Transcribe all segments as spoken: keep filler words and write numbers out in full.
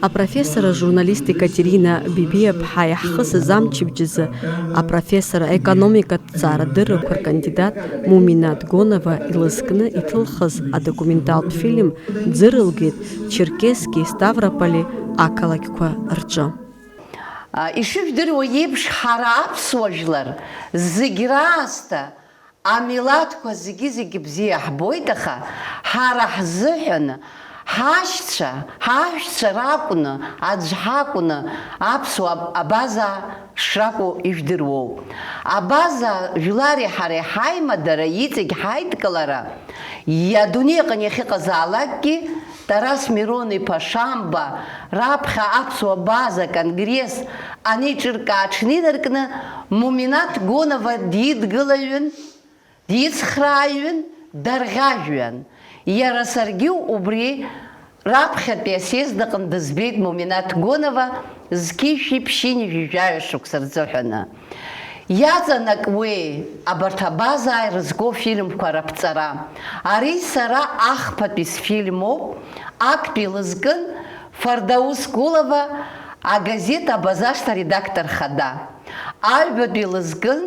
Апрофессор ажурналист Екатерина Бибиаԥҳа иаҳхысыз амчыбжьазы апрофессор аекономикатә ҭҵаарадыррақәа ркандидат Муминат Гонова илызкны иҭылхыз адокументалтә фильм ӡырылгеит Черкесск-и Ставрополь-и ақалақьқәа рҿы. Ишыжәдыруа еиԥш, ҳара аԥсуа жәлар зегь раасҭа амилаҭқәа зегьы-зегьы бзиа ҳбоит, аха ҳара ҳзыҳәан, ҳашьцәа, ҳаҳәшьцәа ракәны, аӡә ҳакәны аԥсуа абаза шракәу ижәдыруоу. Абаза жәлари ҳареи ҳаимадара, иҵегь ҳаидкылара, адунеи аҟны иахьыҟазаалакгьы, Тарас Мирон-иԥа Шамба раԥхьа аԥсуа база конгресс анеиҿыркаа аҽнинаркны, Муминаҭ Гонова дидгылаҩын. Дицхрааҩын, дарӷьажәҩан. Иара саргьы убри раԥхьатәи асезд аҟны дызбеит Муминаҭ Гонова зқьи жәшәи ԥшьынҩажәи жәаҩа шықәса рзыҳәаны. Иаҵанакуеи абарҭ абазаа ирызку афильмқәа раԥҵара? Ари сара ахԥатәи сфильмоуп, актәи лызкын Фардаус Гулова, агазеҭ Абазашҭа аредактор хада. Аҩбатәи лызкын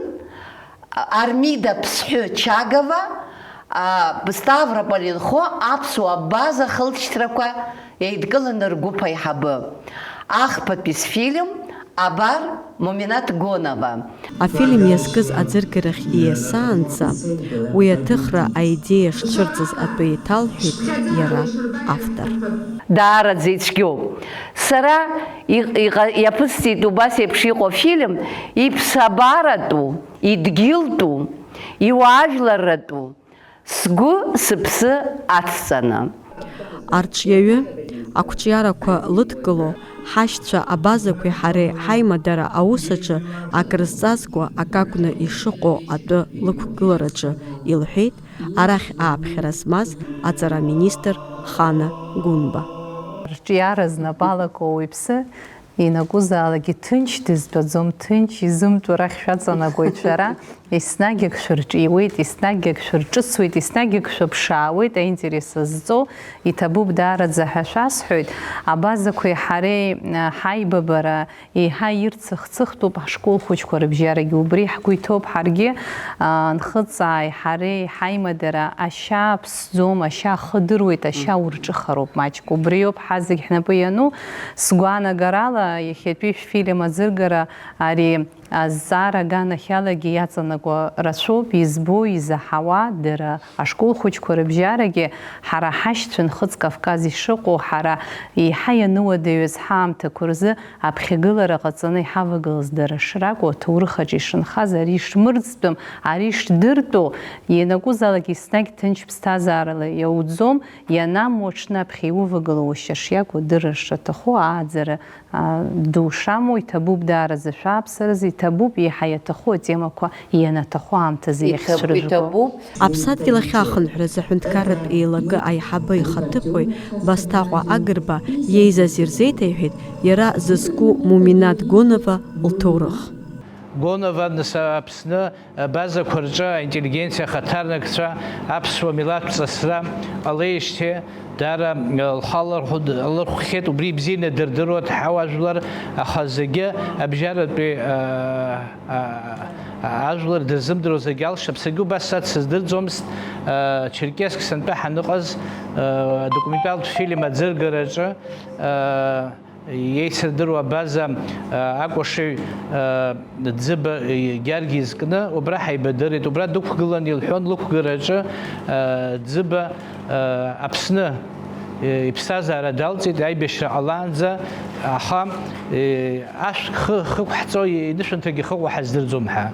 Армида Ԥсҳәы Чагова, а, Ставрополь инхо аԥсуа база хылҵшьҭрақәа еидкыланы ргәыԥ аиҳабы. Ахԥатәи сфильм, абар, Муминаҭ Гонова. Афильм иазкыз аӡыргарахь ииасаанӡа, уи аҭыхра аидеиа шцәырҵыз атәы еиҭалҳәеит иара автор. Даараӡа ицәгьоуп. Сара иҟ-, иҟа-, иаԥысҵеит убас еиԥш иҟоу афильм, иԥсабаратәу, идгьылтәу, иуаажәларратәу, сгәы-сыԥсы ацҵаны. Арҿиаҩы, ақәҿиарақәа лыдкыло, ҳашьцәа абазақәеи ҳареи ҳаимадара аус аҿы акрызҵазкуа акакәны ишыҟоу атәы лықәгылараҿы илҳәеит, арахь ааԥхьара змаз аҵараминистр Хана Гәынба. Рҿиара знапы алаку ауаҩԥсы ианакәызаалакгьы ҭынч дызтәаӡом, ҭынч изымтәу рахь шәаҵанакуеит шәара, еснагь ак шәырҿиуеит, еснагь ак шәырҿыцуеит, еснагь ак шәыԥшаауеит, аинтерес азҵо, иҭабуп даараӡа ҳәа шәасҳәоит. Абазақәеи ҳареи, а, ҳаибабара, Еиҳа ирцыхцыхтәуп ҳашкол хәыҷқәа рыбжьарагьы, убри ҳгәы иҭоуп ҳаргьы, аа, Нхыҵааи ҳареи ҳаимадара ашьа ԥсӡом, ашьа ахы дыруеит, ашьа урҿыхароуп маҷк. Убриоуп ҳазегь ҳнапы иану. Сгәаанагарала, иахьатәи шәфильм аӡыргара ари азҵаара аганахьалагьы иаҵанакуа рацәоуп, избо, изаҳауа дара. Ашкол хәыҷқәа рыбжьарагьы ҳара ҳашьцәа Нхыҵ Кавказ ишыҟоу, ҳара еиҳа иануадаҩыз ҳаамҭақәа рзы аԥхьагылара ҟаҵаны иҳавагылаз дара шракәу, аҭоурых аҿы ишынхаз, ари шмырӡтәым, ари шдыртәу, ианакәызаалак еснагь ҭынч ԥсҭазаарала иауӡом, ианамуа аҽны аԥхьа иувагылоу ушьа шиакәу адырра шаҭаху, ааӡара ду шамоу иҭабуп даараӡа шәааԥсаразы, иҭабуп, еиҳа иаҭаху атемақәа ианаҭаху аамҭазы иахьцәрыжәго. Иҭабуп. Аԥсадгьыл ахьахынҳәраз аҳәынҭқарратә еилакы аиҳабы ихаҭыԥуаҩ Басҭаҟәа Агрба иеизаз ирзеиҭеиҳәеит иара зызку Муминаҭ Гонова лҭоурых. Гонова, нас, Аԥсны абазақәа рҿы аинтеллигенциа ахаҭарнакцәа, аԥсуа милаҭтә ҵысра ҟалеижьҭеи, даара, э, лхы алархәы-, алырхәхьеит, убри ибзианы дырдыруа дҳауа жәлар, аха зегьы абжьаратәи, э, э, ажәлар дырзымдыруа зегьы алшап. Саргьы убас сацсыздырӡомызт, э, Черкесск сынтәа ҳаныҟаз, э, адокументалтә фильм аӡыргараҿы, э, Еицырдыруа абаза, а, акәашаҩ, а, Ӡыба, а, Гьаргь изкны убра ҳаибадырит. Убра дықәгылан, илҳәон, лықәгараҿы, а, Ӡыба, а, Аԥсны, а, иԥсҭазаара далҵит аибашьра ҟалаанӡа, аха, а, ашә хы-, хықәҳҵо инышәынҭрагьы хыҟоу ҳаздырӡом ҳәа.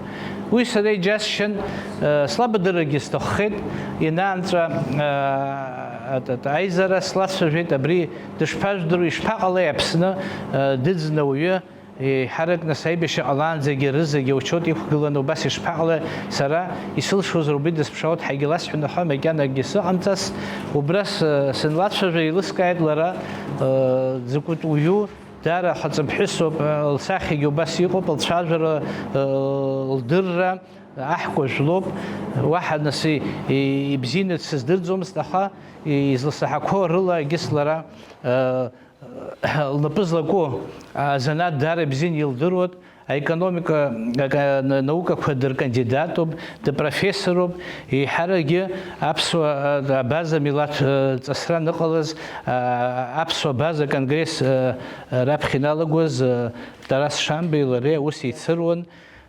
Уи сара иџьасшьан, а, слабадыррагьы сҭаххеит, ианаанҵәа, а, а, а, аизара слацәажәеит, абри Дышԥажәдыруеи, ишԥаҟалеи Аԥсны, э, дыӡны ауаҩы, еиҳарак нас аибашьра ҟалаанӡагьы рызегьы аучиот иқәгыланы убас ишԥаҟалеи, сара исылшозар убри дысԥшаауеит ҳәагьы ласҳәон, аха макьанагьы сыҟамҵац, убра с-, сынлацәажәар еилыскааит лара, э, дзакәытә уаҩу, даара хаҵаԥҳәысоуп, э, лсахьагьы убас иҟоуп, лцәажәара, э, лдырра аҳкәажә лоуп, уаҳа нас и-, и-, ибзианы дсыздырӡомызт, аха изласаҳақәо рыла егьыс лара, э, Лнапы злаку азанааҭ даара ибзианы илдыруеит, аекономика, ака-, на-, наукақәа дыркандидатуп, дыпрофессоруп, еиҳаракгьы аԥсуа, а, абаза милаҭ, а, ҵысра аныҟалаз, а, аԥсуа абаза конгресс, а, а, раԥхьа иналагоз, а, Тарас Шамбеи лареи аус еицыруан.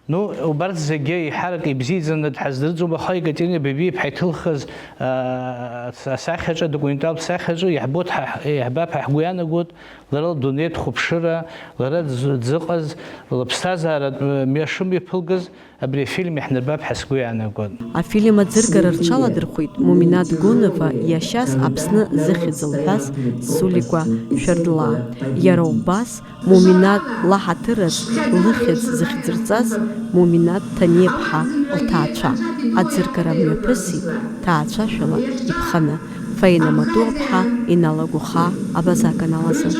Ну, убарҭ зегьы еиҳарак ибзиаӡаны дҳаздырӡом, аха Екатерина Бебиа-иԥҳа иҭылхыз, аа, асахьаҿы, адокументалтә сахьаҿы иаҳбоит ҳа, иаҳбап ҳәа ҳгәы иаанагоит, лара лдунеи дхәаԥшыра, лара дзы-, дзыҟаз, лыԥсҭазааратә мҩа шымҩаԥылгаз абри афильм иаҳнарбап ҳәа сгәы иаанагоит. Афильм аӡыргара рҽаладырхәит Муминат Гонова иашьас Аԥсны зыхьӡ лҳәаз Суликәа Шәырдлаа. Иара убас Муминат лаҳаҭырас лыхьӡ зыхьӡырҵаз Муминат Ҭаниа-ԥҳа лҭаацәа аӡыргара мҩаԥысит ҭаацәашәала иԥханы, Фаина Матуа-ԥҳа иналагәыхаа Абаза аканал азы.